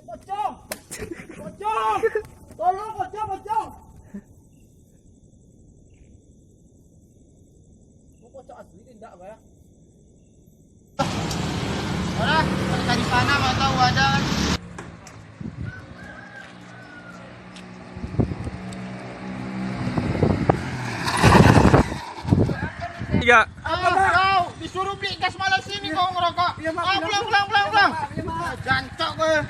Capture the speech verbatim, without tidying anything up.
Pocong! Pocong! Tolong, pocong, pocong! Mau pocong asli, indak, Bang? Alah, cari sana, mana tahu ada kan. Tiga. Ah, kau disuruh beli gas malam sini, kau ngerokok. Iya, Mak. Ah, pulang, pulang, pulang, pulang. Iya, Mak. Jancok kau.